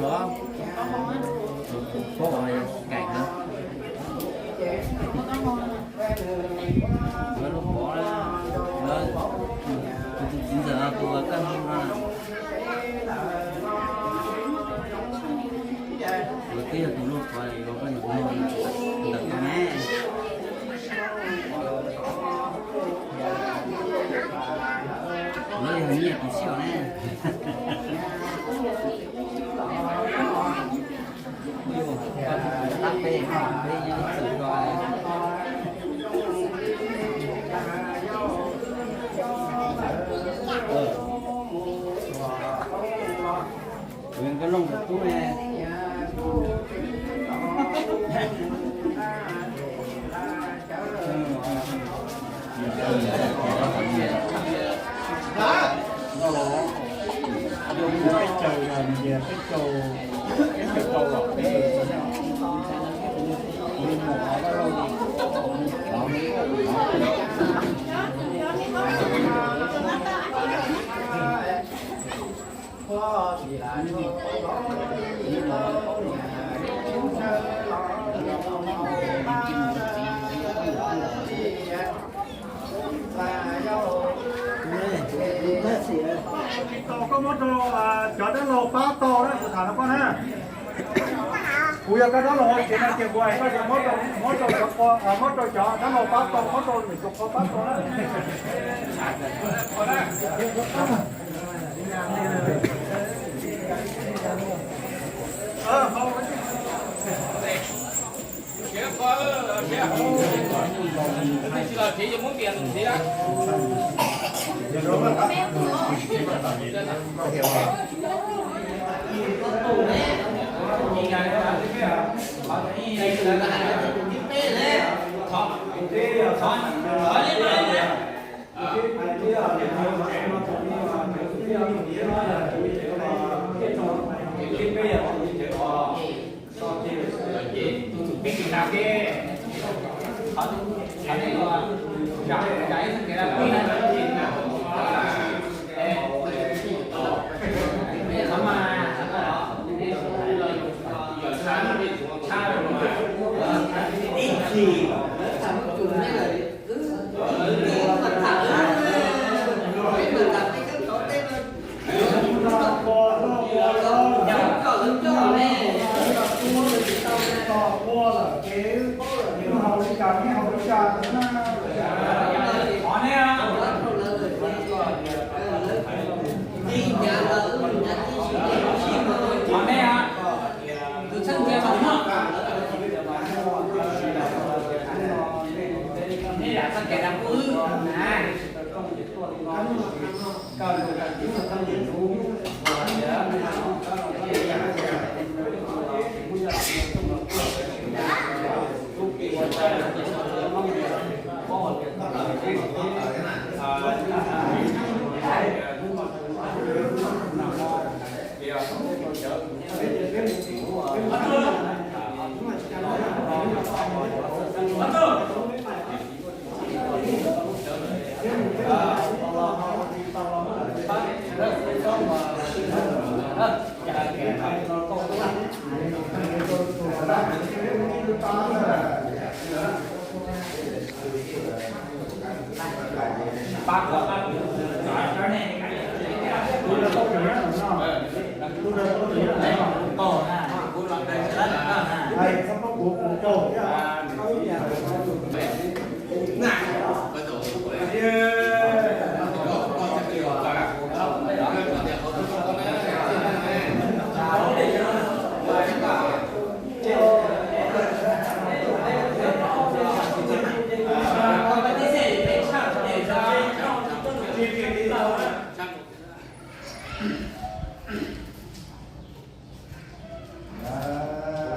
Los, pob os, kaim na. Lawv lub pov na, lawv, tus txiv ntxawm no tus kaj ntug no na. Lawv twb yog tus lub pov yuav koj niam ntawm ko ne. Lawv yog nyiaj tus sij hawm ne. Nkauj Looj tus tub ne. Peb caug, peb caug, peb caug rau los peb. Koj muab rau cov dab laug pab tau na, kuv tham rau koj na. Kuv yog koj dab laug ces no ces kuv hais koj tias muab rau, muab rau cov, muab rau cov dab laug pab tau, muab rau nws tus qhua pab tau na.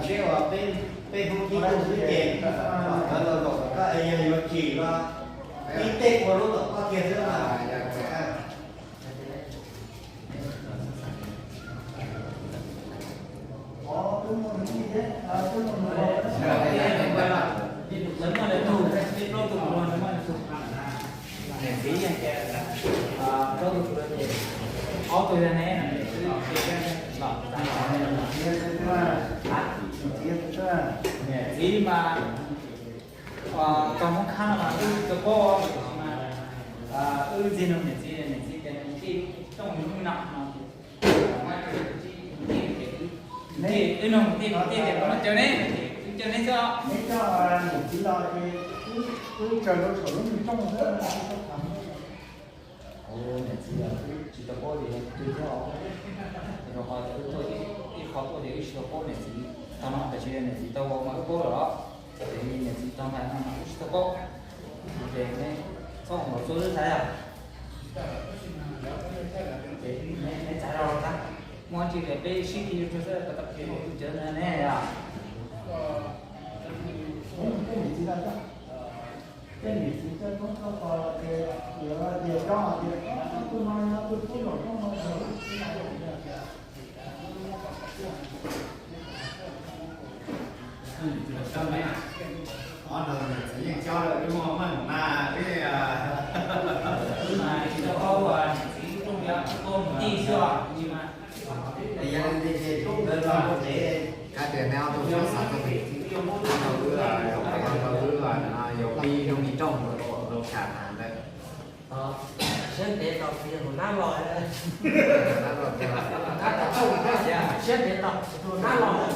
Peb ua peb, peb hnub ib tug xwb ces, los zaum kom koj es yog yuav tsim los ib tej ua lub tom koj kiag xwb na. Niam txiv mas, tog Hmoob Khab no mas wb tsis tau paub, wb ntxiag nug niam txiv, niam txiv tias nws tij rooj nws lub nam no. Wb nug tij, tij tias kuv caw neb, wb caw neb xwb. Neb coj niam txiv los ces wb tsaws rau saum lub me rooj xwb. Niam txiv tsis tau paub tias yog twg thiab os. Rau qhov wb tuaj ib qho tuaj ces wb tsis tau paub niam txiv tog no, tab sis niam txiv tau mas wb paub lawm. Ces niam txiv tog ntawm no mas wb tsis tau paub. Ces neb txhob ua txuj lwb ntxhais os. Ces neb txav zog tag, muaj tsi ces peb sib khi rau xwb, tau tau kev mus tus cawv ntawd ne yom. Tej niam txiv coj roob coj kos los ces yuav tias coj hais tias tus no yog tus tub los coj no. Ob no niam txiv yeej cob lawm, wb muaj meej mas wb tsis tau paub niam txiv rooj yog tus tij xwb os. Yog li ntawd ces hnub ntawd los mus tsev, hais tias neb ob tug txhob xav txog niam txiv, rau wb, rau wb no yuav pib lub me rooj rau tham ntawd. Siab ntev tos tus nab los, siab ntev tos tus nab los.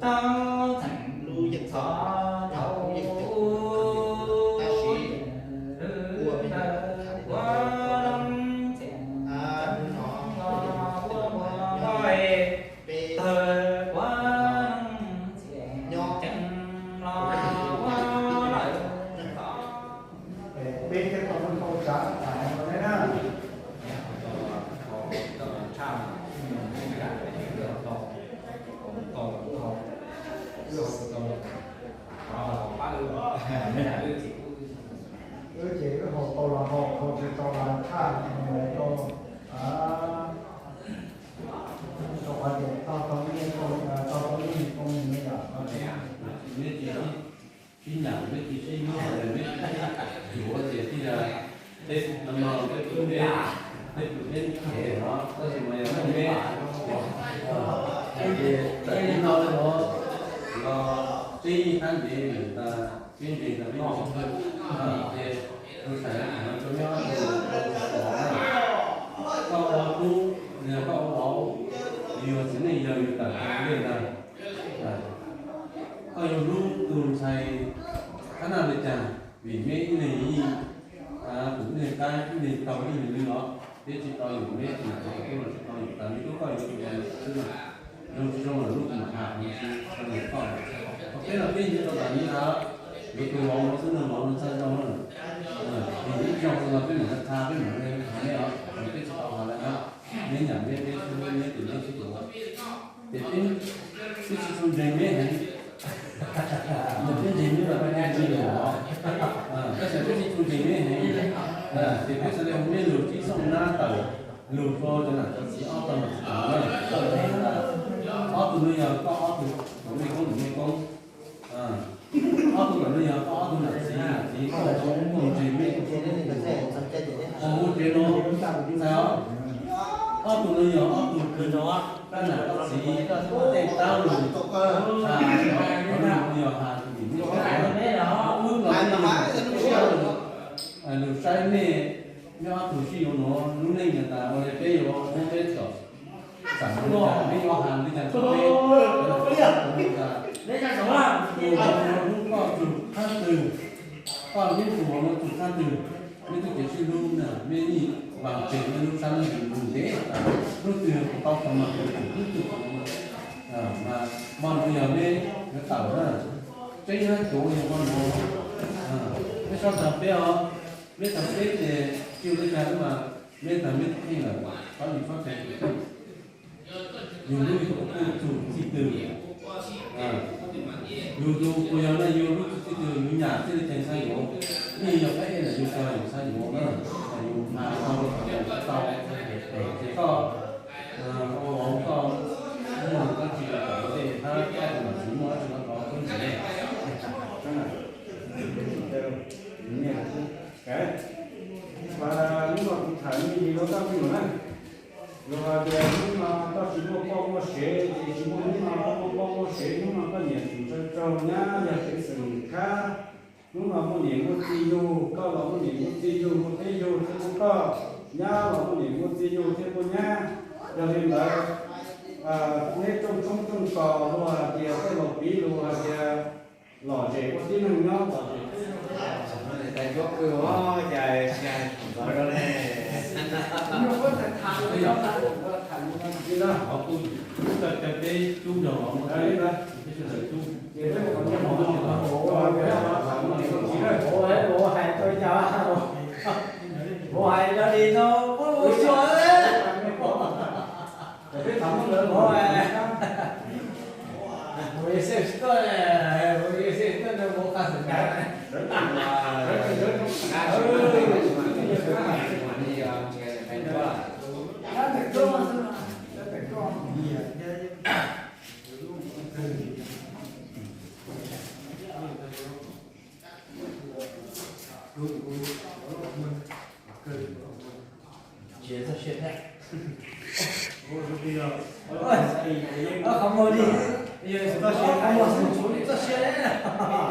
Tau txeem lub yeej txog thaum ub yeej tab sis ua me ntawd ua lub no ua ua peb tawg ua nyob peb thiaj tau tau tsav tau ne na. Wb ces wb haus tau los haus, haus tsis tau los tshaj rau, rau qhov tias tau tau ib, tau tau ib koom nyiaj yom. Peb nyam peb tsis sib hlub, peb tsis sib yuav ces tij, peb no no peb pw peb, peb pw peb nrhiav no tab sis mas yog muaj peb, ces txawm ib no los, los peb yeej tab ntev nws tas, peb nres tas peb nres, ces tus txhais no rau nyob tus, koj ua tub, yog koj ua vauv, yus txiv neej yog yus tawm tus ntej ntag. Koj yuav hlub tus ntxhais qhab naj li cas, vim neb ib leeg yeej, tus ib leeg qab ib leeg taug ib leeg lwm los, peb tsis tau yus, neb tsis tau tub los tsis tau yus, tas li tub koj yuav tus zoo xwb na. Zoo tsis zoo los lub kuv mam has, zoo tsis zoo los koj. Qhov peb los peb nyiam tau tas li ntawd, yuav tus vauv los xwb, nws vauv los txhaj zoo na. Vim ib zaug los peb mam li qha, peb mam li has neb os, peb tsis tau has lawm na. Neb nyam neb, peb sib hlub neb tus neb sib hlub. Ces peb, peb tsis tshua ntseeg neb heev. Peb ntseeg neb los peb ntseeg neb los, tab sis peb tsis tshua ntseeg neb heev. Ces peb xav li hu neb lug tsib xooj nab tawm lug rau cov nam cov txiv ob tog nam txiv tawm na. Ob tug no yog koj ob tug, tus mej koob tus mej koob. Ob tug ntawm no yog koj ob tug nam txiv, nam txiv koj ua tau muaj ntseeg mej, ua hu tsev no, ntxhais os. Ob tug no yog ob tug kwv, koj nam koj txiv tej tab lug, qhov no yog has tus vim mej, wb los lug saib mej, mej ob tug sib yuav nuav lub neej tas ua le peb yuav muab peb txom xam li cas, peb yuav has li cas rau peb. Ua hnub koj tsum qhab twg, koj hnub tus vauv no tsum qhab twg, mej txuj kev sib hlub na, mej yeej vaam tseg mej lub sab lub ntsws lug ntev, hnub twg tau tau mas hnub twg mas, mo nuav yog mej yuav tawm na, tseeb hab cuav yog mo nuav, mej txhob tsav peb os, mej tsav peb ces tsis ua li cas mas mej tag mej pheej lawm, txhob yus txhob tsav yus pheej. Yus lub kuj tsum txij twg, yus tus puas yog na, yus lub tsum txij twg yus nyam txij li cas xav yuav, yeej yog peb ej lam yus tag yus xav yuav na, yus mas tau tau, ces koj ua vauv koj muaj dab tsi los kom ua ntej, hab koj tus nam txiv muaj dab tsi los kom ua ntej. Mas lub no Txaj muag na, luag hais tias hnub no koj tsis muaj poj muaj sev ces tsis muaj hnub no koj muaj poj muaj sev, hnub no koj niam tseem tsawg tsawg nyab yog kev xwm khab, hnub no muaj niam muaj txiv yug, koj los muaj niam muaj txiv yug, muaj teb yug thiab muaj koj, nyab los muaj niam muaj txiv yug thiab muaj nyab. Yog li ntawd, neb rooj tshoob rooj kos luag hais tias tej laus piv lus hais tias lom zem ua tib neeg nyob lom zem tib neeg nyob. Tais cuab kws os, cas cas ntxov zoo ne. Li na, qhov kuj coj cov peb cub nrog los muaj tib tug cub. Vauv hais rau cas, vauv hais rau li no, ua ua xyuas. Ua ua xyuas tsis tuaj, ua ua xyuas tsis tuaj no vauv qha xwm cas. Tsis txoj sia thiab. Qhov muag li, qhov muag xwb tsis txoj sia.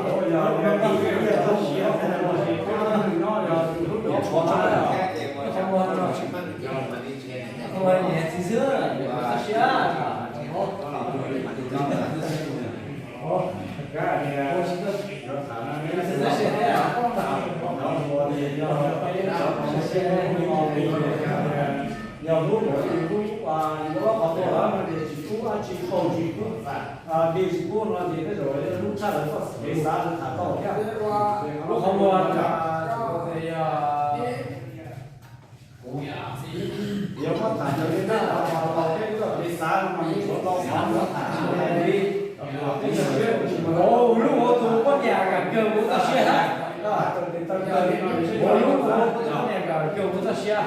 Qhov muag, qhov muag niam txiv xwb txoj sia. Yog hlub mus ib hnub, ua qhov tuag lawm no ces tsis pub dab tsi tau tsis pub, tsis pub no ces tej zaum hlub tshaj lawv txoj kev xav lawv tham tau thiab. Lub qhov muag, yog muab tham raws li tej qhov tau peb txoj kev xav no mas yeej tshuav tau qhov muab tham li. Ua lub ua tus poj niam kam kawg kuv txoj sia. Ua lub ua tus poj niam kam kawg kuv txoj sia.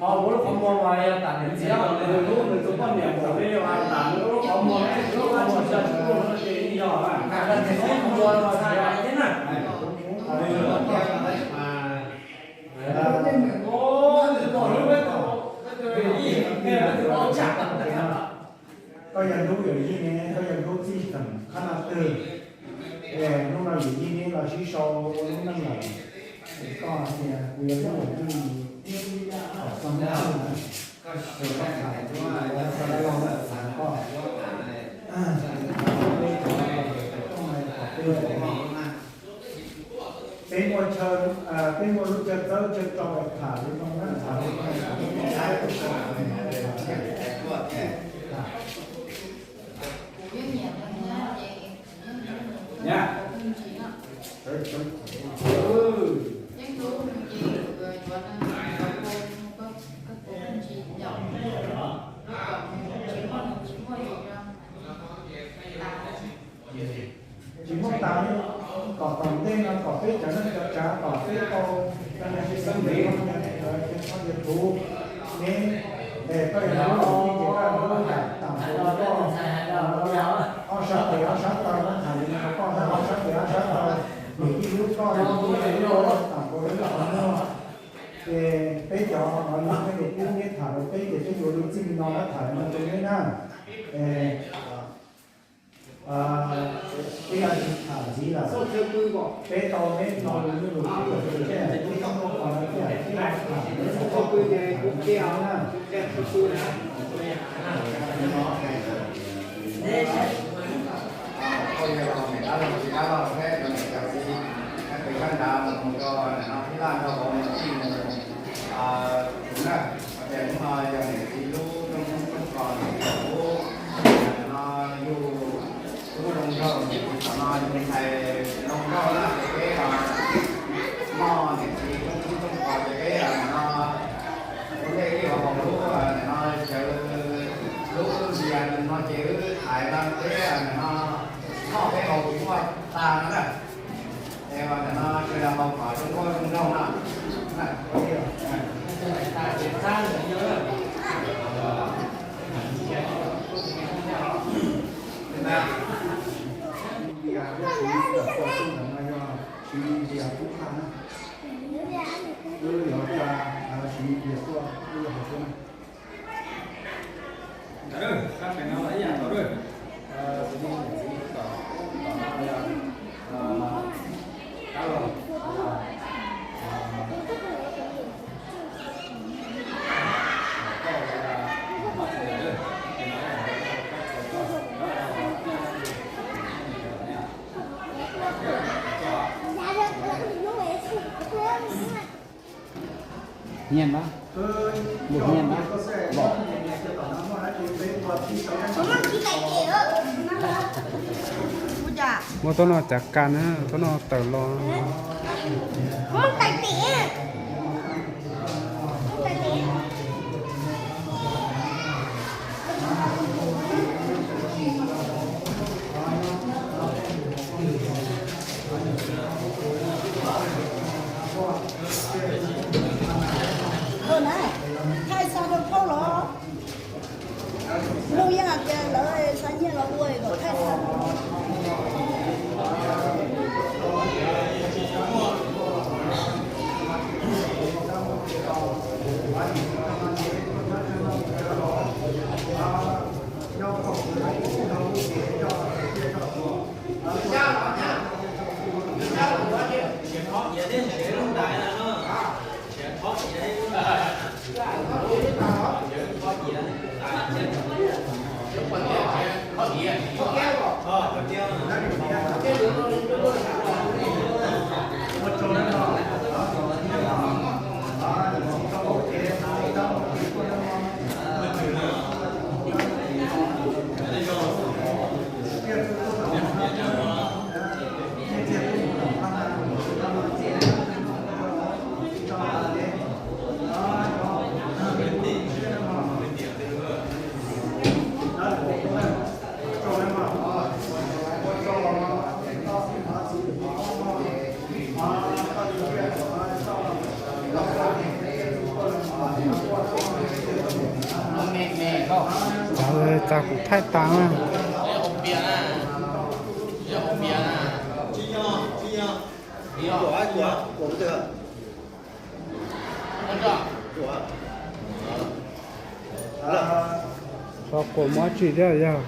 Ho ua lub qhov muag mas yog tham niam txiv, hlub nws tus poj niam npaum li tham nws lub qhov muag, lub qhov muag tsis tau tsis pub no ces yeej yog na. Tham niam txiv qhov muag no tsis hais thiab na. Koj yog hlub yawm yij ne, koj yog hlub txij xeem qhab naj twg? Es hnub no yawm yij neb los sib sau ua lub neej lawm, es koj hais tias kuv yuav hlub yawm yij kom txog hnub twg na? Koj xav tau los xav koj. Peb muaj chaw, peb muaj lub chaw txawb chaw rau tham li no na, tham li no. Nyab, tsis muaj tas li, kom tom ntej no kom peb cov neej cov tsav kom peb tau, cov neeg sib xeeb ntev no, ces koj yog tub, neb, es koj yog tub ces koj lub hais tam sim koj ob sab tes ob sab taw na, hais li no rau koj na, ob sab tes ob sab taw, yawm yij hlub koj, yawm yij hlub koj tam sim koj lub qhov muag. Ces peb cov no yog peb tus tub, neb tham rau peb ces peb yuav lub txij li no na, tham li no rau neb na. Peb yuav tsis tham ntxiv lawm, peb tau neb no lus nyob lus kub lawm, peb tsis muaj qhov no tiag, peb yuav tham neb txog koj tus tham li no na. Koj yog los niam dab laug txiv dab laug thiab cov niam cov txiv, pem sab nrad mus rau nim no Phib Laj nrog vauv mus txij mus kuv na, hais tias hnub no yog niam txiv lub rooj tshoob rooj kos niam txiv lub, nim no yug tub zoo nraug niam txiv thaum no yug ntxhais zoo nraug na ces peb moj niam txiv rooj tshoob rooj kos ces peb nim no ua ntej ib hauv lub nim no sawv lub ntxias no ces wb thaiv no peb nim no noj peb haus tsis muaj tas no na. Es nim no sawv daws haus kom zoo nkauj zoo nraug no. Nyiaj na, nyiaj na, los. Muab tuab no cav kas na, tuab no tawm los. Thaij xa rau phauj los. Luj yeej hais tias lawv xa nyiaj los ua kom thaij xa. Tag kuv thaij tas na. Tso quas muab tsis thiab yog.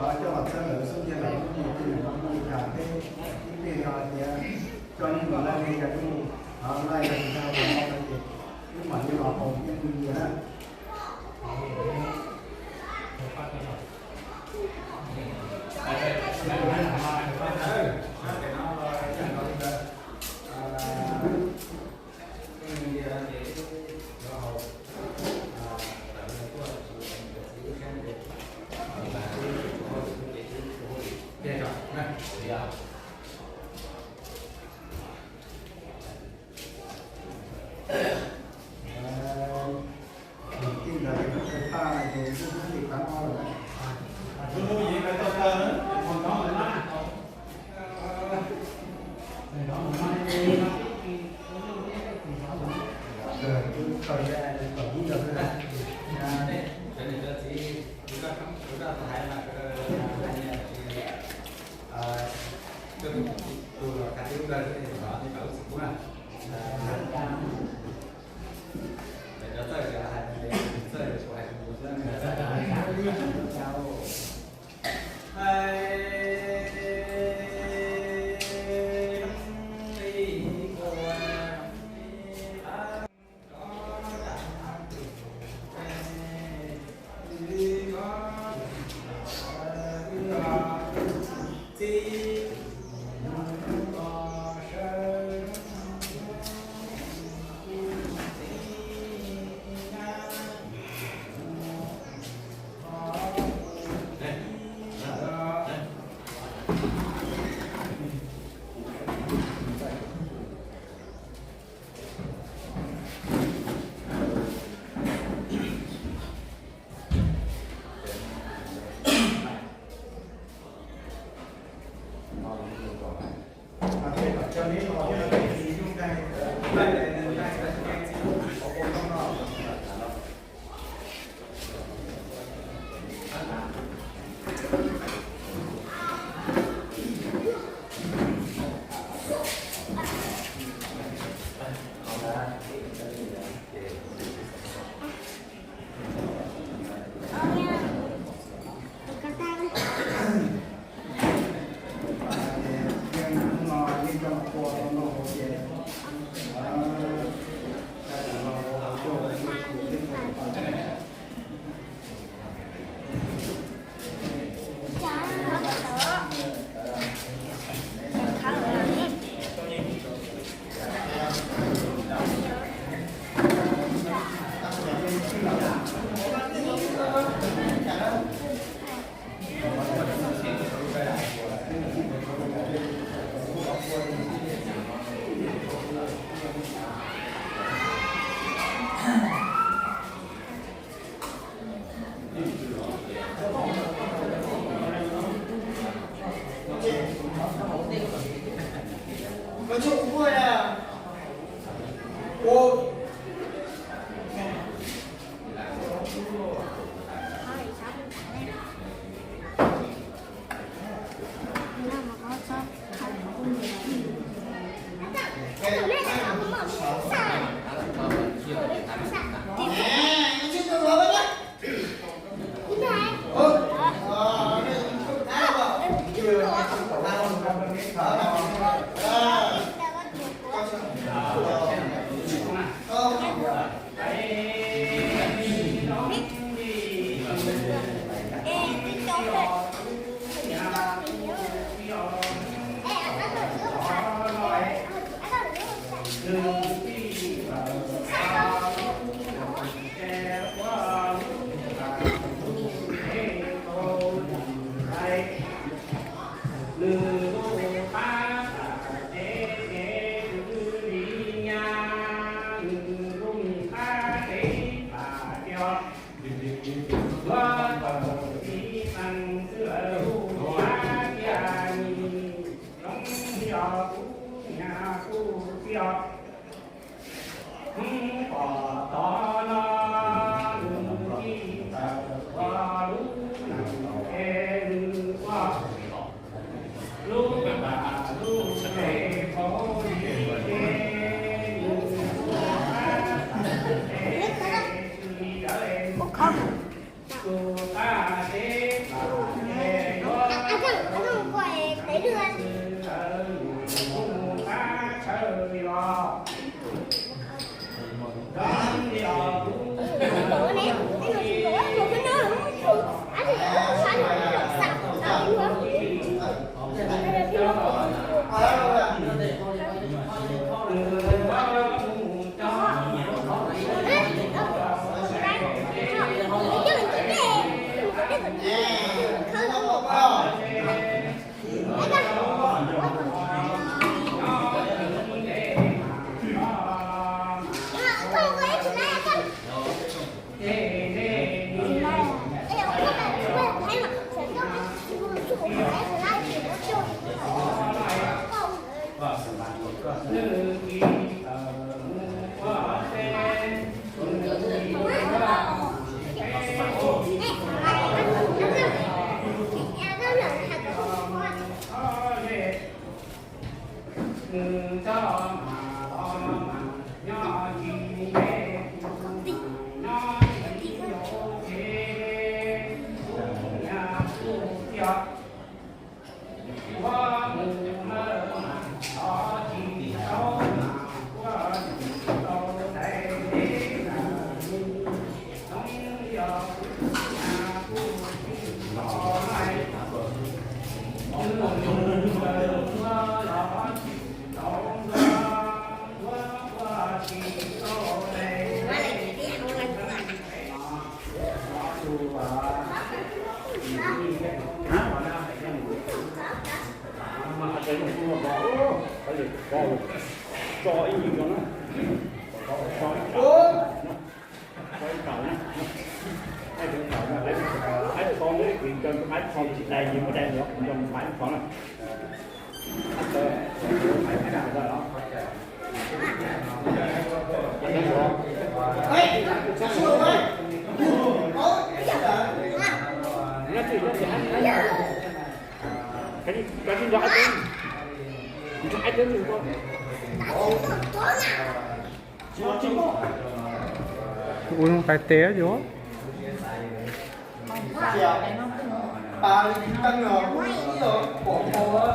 Coj los txhawb lawv xub ntiag lawv lub ntiag, ib pliag no tias coj nej mus laij li cas, coj mus laij li cas, ces wb mam li los haus ib pliag na. Tso ib nyuag no, tso ib tau na, ib tau na, ib tau na, ib tau na, ib tau na, ib tau na. Ua zoo pais tes yuav. Pais tes yog. Ua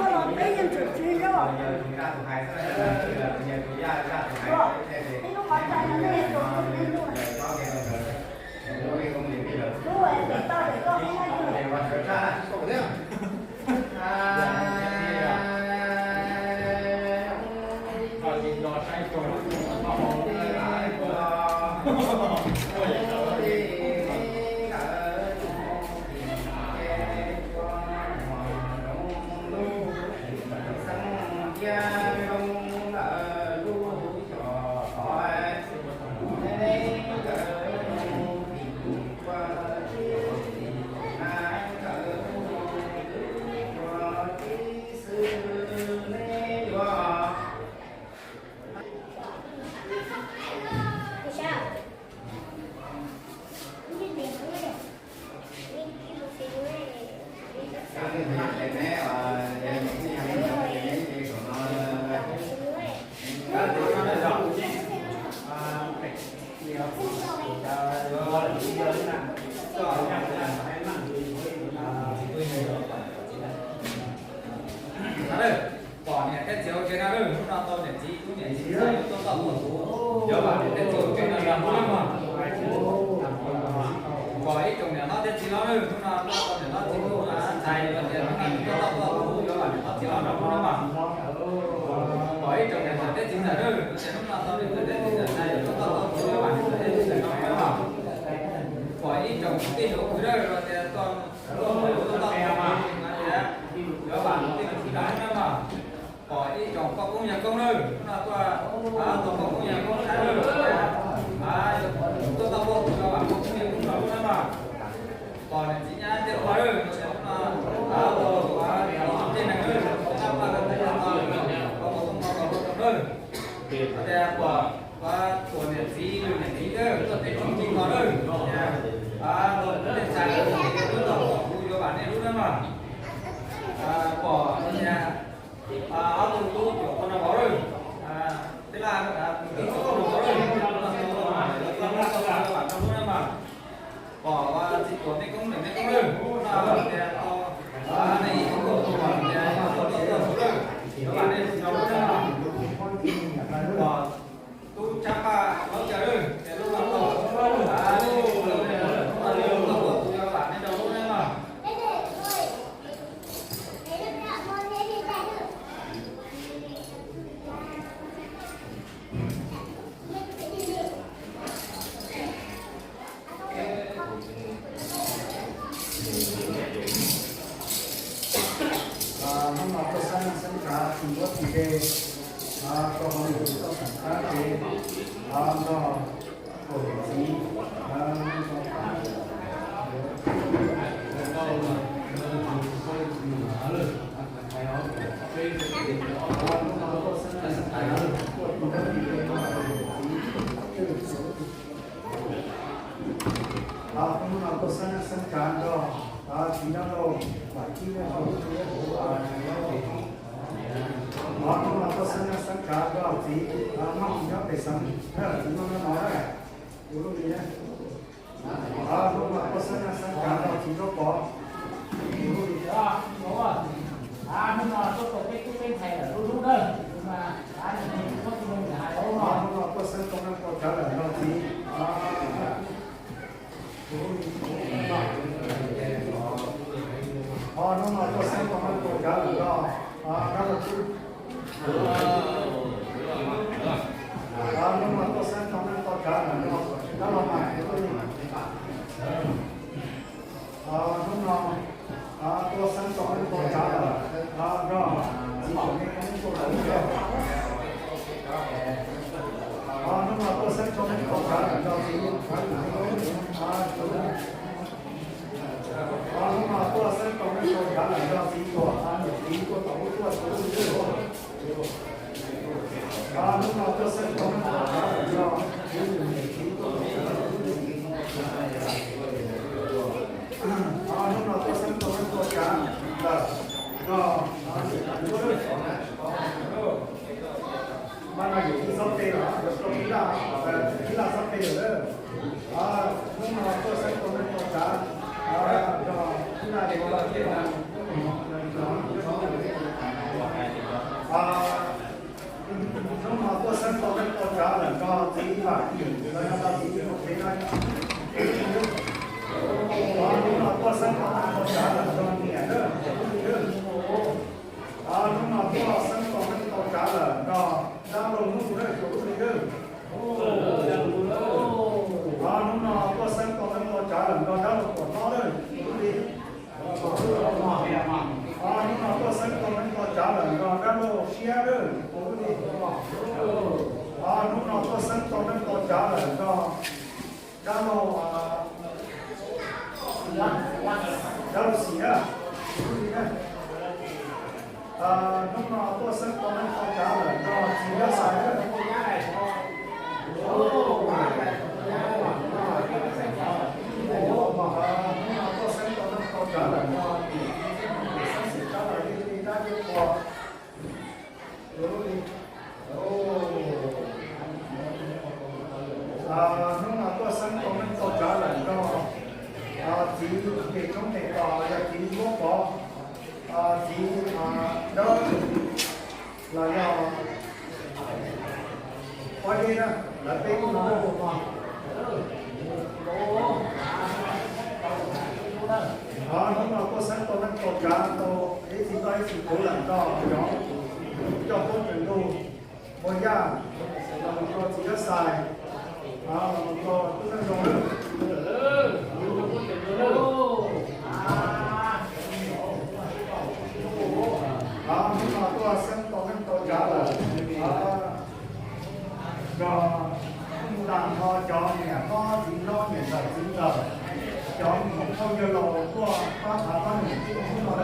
tuaj los peb yeej tseem tsis yog. Ua, ib lub qhov txhais no nej yeej tseem tsis yog. Lub pem toj pem koj peb yeej Yuav vam niam tej txiv ua ke no los hnub no mas, pom ib tsoom niam hlob thiab txiv hlob lawm, hnub no tuaj tau niam hlob txiv tub ntxhais los tias hnub no tuaj tau tuaj kuv yuav vam niam hlob txiv hlob no hnub no mas. Pom ib tsoom niam ntxawm thiab txiv ntxawm lawm, los tias hnub no tau niam ntxawm thiab txiv ntxawm ntxhais yuav tuaj tau tuaj kuv yuav vam niam ntxawm thiab txiv ntxawm no hnub no mas. Pom ib tsoom tij laug kwv lawm, los tias tuaj tuaj kuv yuav tuaj tau tuaj kuv no tias yuav vam niam tej txiv ntxawm hnub no mas. Pom ib tsoom poj koob yawg koob lawm, hnub no tuaj tau poj koob yawg koob ntxhais lawm, tuaj tau tuaj kuv yuav vam poj koob yawg koob no hnub no mas. Pom niam txiv nyab tej ua lawm, hnub no tuaj tau tej neeg lawm, tab paj tab tes tau, tau tau tau tau lawm. Tias pom, pom niam txiv lwm niam txiv lawm, tuaj tej tsoom tij laug lawm, tias tau tej ntxhais lawm, tuaj tau kuv yuav vam nej lub no mas. Pom tias ob tug tub cuam qhua no vauv lawm, peb laj tus tij txuas qhua no vauv lawm, tuaj tau kuv yuav vam no lub no mas. Pom txiv tuam mej koob niam mej koob lawm, no tias tau nej ib tug tuam tias tau tuaj kuv lawm, yuav vam nej no lub no mas. Pom tub tshab paj laub caws lawm, tias lub no tau, hnub no tuaj kuv yuav vam nej no lub no mas. Hnub no tuaj xab neej xeeb tsav tsis ntuav tsis nte, rau hauv lwm tus txoj xeem txab kev nrog kuam txiv. Hnub no tuaj xab neej xeeb tsav nrog txiv nyob rau, hnub no tuaj xab neej xeeb tsav nrog txiv Maj nyob pem xeev, txiv Maj nyob no, tus lub li. Hnub no tuaj xab neej xeeb tsav nrog txiv Zaub Pov, tus lub li. Hnub no tuaj tau peb tub peb ntxhais lawm lub lub dawb, hnub no tuaj xeeb tau neej tau tsav lawm nrog txiv. Hnub no tuaj xeeb tau neej tau tsav lawm nrog dab laug Tub. Hnub no tuaj xeeb tau neej tau tsav lawm nrog dab laug Mas. Hnub no tuaj xeeb tau neej tau tsav lawm nrog txiv Pov. Hnub no tuaj xeeb tau neej tau tsav lawm nrog txiv Pov. Hnub no tuaj xeeb tau neej tau tsav lawm nrog txiv Tuam, niam txiv tuaj tau lub tuaj tau lub li. Hnub no tuaj xeeb tau neej tau tsav lawm nrog txiv, niam txiv tuaj tau lub li. Hnub no tuaj xeeb tau neej tau tsav lawm nrog Mas no yus ib xob peb los yuav rau ib laj, ib laj xob peb lawm. Hnub no tuaj xeeb tau neej tau tsav, ib laj li ua los thiab. Hnub no tuaj xeeb tau neej tau tsav lawm nrog txiv Vam Yim los yog nrog txiv Vam Yim. Hnub no tuaj xeeb tau neej tau tsav lawm nrog niam lawm. Hnub no tuaj xeeb tau neej tau tsav lawm nrog dab laug Nuj lawm, tus lub li lawm. Hnub no tuaj xeeb tau neej tau tsav lawm nrog dab laug Tuam Hlob lawm, tus lub li. Hnub no tuaj xeeb tau neej tau tsav lawm nrog dab laug Siab lawm, tus lub li. Hnub no tuaj xeeb tau neej tau tsav lawm nrog dab laug, dab laug Xis na, tus lub li na. Hnub no tuaj xeeb tau neej tau tsav lawm nrog txiv Yaj Xais na. Hnub no tuaj xeeb tau neej tau tsav lawm nrog txiv Xeeb Xwm Tsab Lais li dab Yaj Pua. Hnub no tuaj xeeb tau neej tau tsav lawm nrog txiv Ntes Tshoob Ntes Tos los yog txiv Muab Pov, txiv Dawb los yog Pob zeb na, lawv peb hnub no, hnub no tuaj xeeb tau neej tau tsav tau ib txhis toj ib txhis kuv lawm rau cov coj huab tes ntuj, ua yaj, los mus rau txiv Yaj Xais, los mus rau tub Neej Zoo. Hnub no tuaj xeeb tau neej tau tsav lawm, nrog tag nrho cov niam hlob txiv hlob niam ntxawm txiv ntxawm, cov niam thauj yawg laus tuaj pab phav pab num hnub no.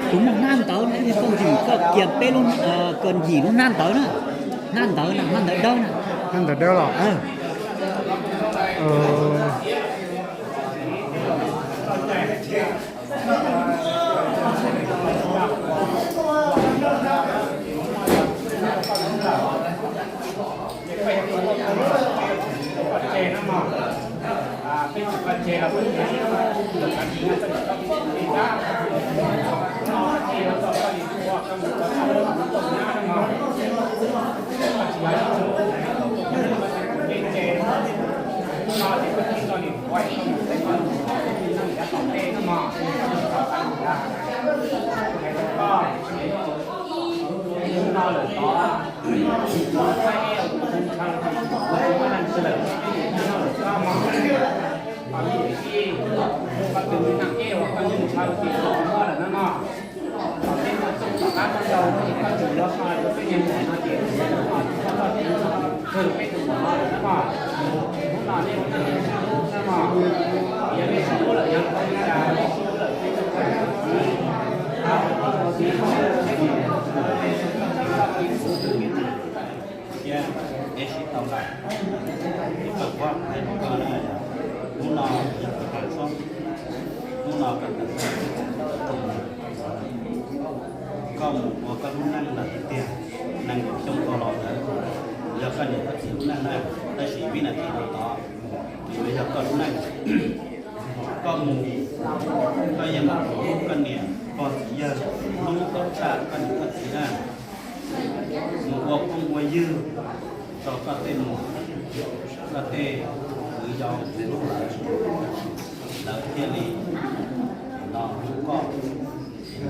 Kuv muaj hnab ntawv no, koj ntim, koj kiag peb lub, koj ntim lub hnab ntawv na. Hnab ntawv na, hnab ntawv dawb na. Hnab ntawv dawb los? Thiab peb sib tau lawm, ib qho kuv hais rau koj na, hnub no yog koj tag txob, hnub no koj tag txob, koj mus ua koj lub neej lawm tiag tiag, nees nkaum xyoo dhau los ntawd yog koj niam koj txiv lub neej na, tab sis vib nas this no tod yuav yog koj lub neej. Koj mus, koj yeej mus hlub koj niam koj txiv yawg, hlub kom tshaj koj niam koj txiv na. Mus ua phooj ua ywg rau koj tej muam, koj tej kwv yau, lawv thiaj li no hlub koj,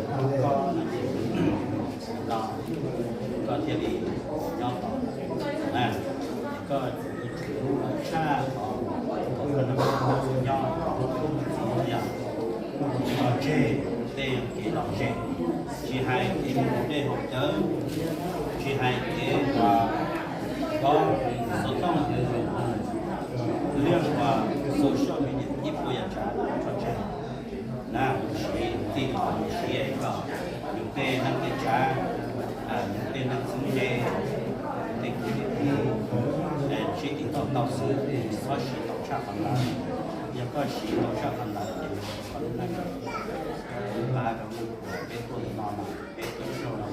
koj no ces no koj thiaj li nyob tau na. Koj yuav tsum hlub lawv tshaj qhov uas koj nrog lawv nyob, txiv yog tsis tso tseg tej kev lom zem, tsis hais kev mus dej haus cawv, tsis hais kev uas kob xov tooj, liaj uas social media ib puas yam tsav tso tseg na. Siv txij li siv koj Tau xwb, txhob siv tau tshaj qhov ntawd. Yog koj siv tau tshaj qhov ntawd ces koj lub neej, kuv nqa rau nej, peb tuaj li no mas peb tuaj zaug no,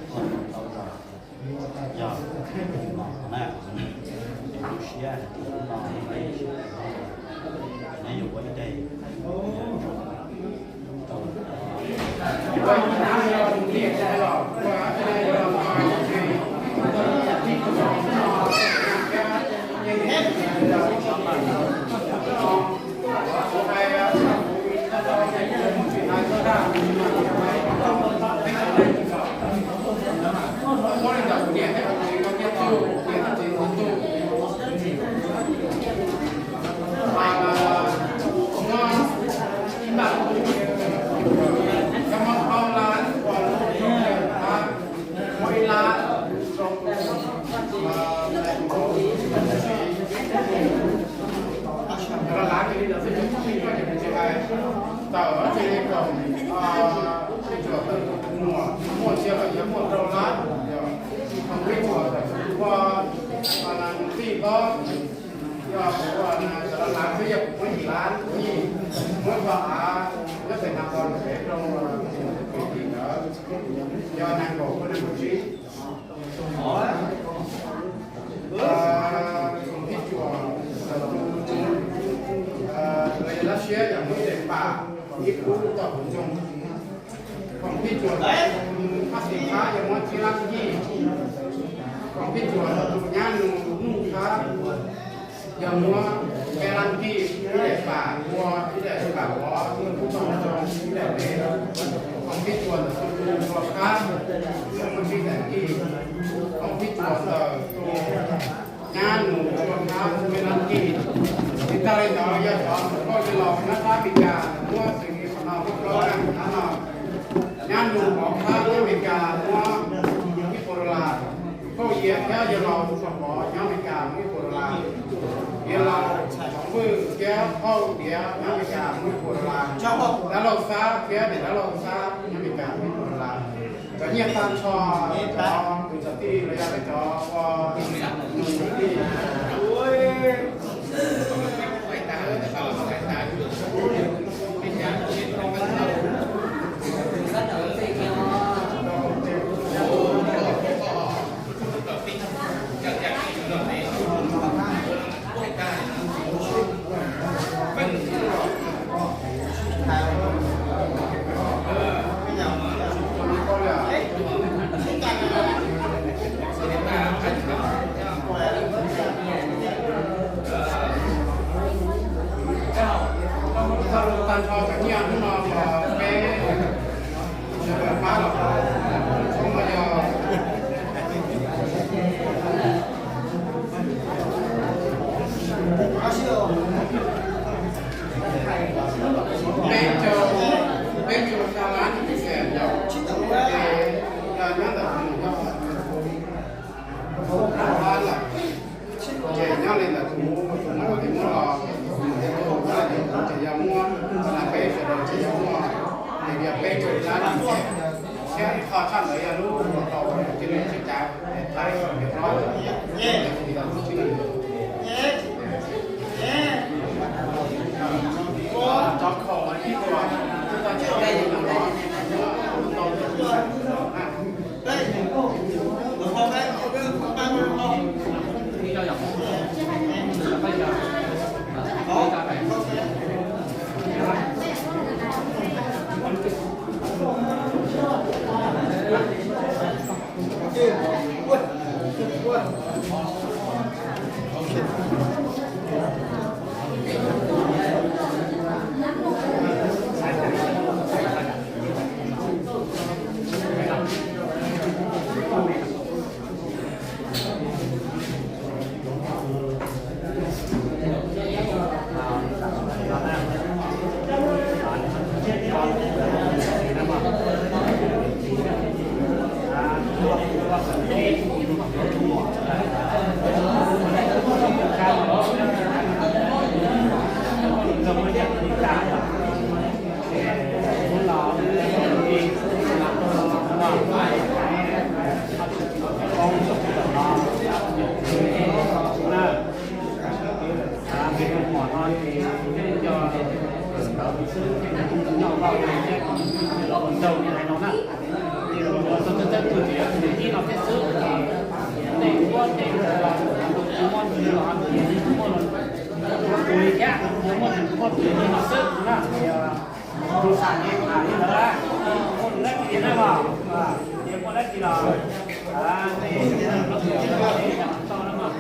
tuaj tau zaus. Yog no na, tu siab hais tias hnub no neb yuav ua ib daim Tawm ces kom, a, ib tsuas muaj, muaj sia los yog muaj rau lab, yog ib tsuas ua tij hlob, yog kuv ua cov lab xwb yog kuv muab yim lab, kuv yim muab kho av nyob pem Nag Hmo pem rau kwv tij ntawd, yog nees nkaum kuv nees nkaum tsib. Khoom phij cuam ntawm tus, lawv yog lab siab yog muaj ib daim pam ib kub toj hauv ntsoog. Khoom phij cuam ntawm tus phaj xim qhab yog muab tsib lab yij. Khoom phij cuam ntawm tus nyab nus nuj qhab yog muab peb lab yij, ib daim pam ua, ib daim pam vov, ib kub toj hauv ntsoog, ib daim me. Khoom phij cuam ntawm tus nus ntsuag qhab yog muab tsib daim yij. Khoom phij cuam ntawm tus nyab nus ntsuag qhab muab peb lab yij. Tsis tag li ntawd yog cov koj yawg laus nyob sab Amelikas muab xws li qhov no, koj nyob no, nyab nus vov qhab nyob Amelikas muab ib puas dollar. Phauj Yias thiab yawg laus Txuas Pov nyob Amelikas muab ib puas dollar. Yawg laus Txoov Vwj thiab phauj Diav nyob Amelikas muab ib puas dollar. Dab laug Xab thiab niam dab laug Xab nyob Amelikas muab ib puas dollar. Cov nyiaj tag nrho, cov kwv cov tij los yog cov ua nus kwv tij tag nrho cov nyiaj hnub no los peb sawv daws pab los, txhob no yog peb caug, peb caug xya lab, ces yog nyob ntawm tus nus no lawm, ces nyob li ntawd tus, tus muab los ces muab los, tus muab los ces yog muab, peb sawv daws ces yog muab, ces yog peb caug lab, thiab ib qho tshaj ntawd yog lub tau ces lub tsis cav, thaib, hlob, cov khoom ib tug, tsis tau tsis tau Zaum li hais no na, ces kuv tuaj txawj tuaj ces ib no thiab xwb ces tej huab tej tus tsis muaj ntsis los tus muaj tus li thiab, yog muaj tus muaj tus li no xwb na. Tus xam ces tham li ntawd, muaj tus dab tsi na los, ces muaj dab tsi los, tau na.